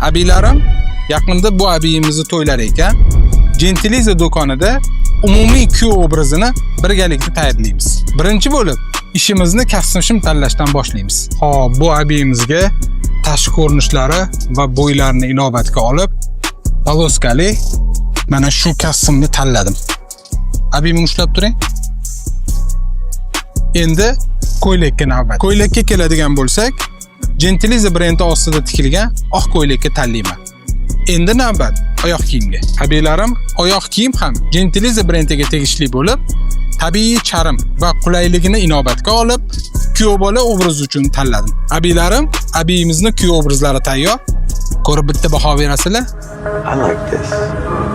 Abilarim, yaqinda bu abiyimizni to'ylari ekan. Gentiliza do'konida umumiy kuyov obrazini birgalikda tayyorlaymiz. Birinchi bo'lib ishimizni kostyum tanlashdan boshlaymiz. Xo'p, bu abiyimizga tashqi ko'rinishlari va bo'ylarini inobatga olib, полоска li mana shu kostyumni tanladim. Abiyimni ushlab turing. Endi ko'ylakka navbat. Ko'ylakka keladigan bo'lsak, Gentiliza brendi ostida tikilgan oq ko'ylakka tanlayman. Endi navbat oyoq kiyimga. Abilarim, oyoq kiyim ham Gentiliza brendiga tegishli bo'lib, tabiiy charm va qulayligini inobatga olib, kuyov bola obrazi uchun tanladim. Abilarim, abiyimizni kuyov obrazlari tayyor. Ko'rib bitta baho berasizlar. I like this.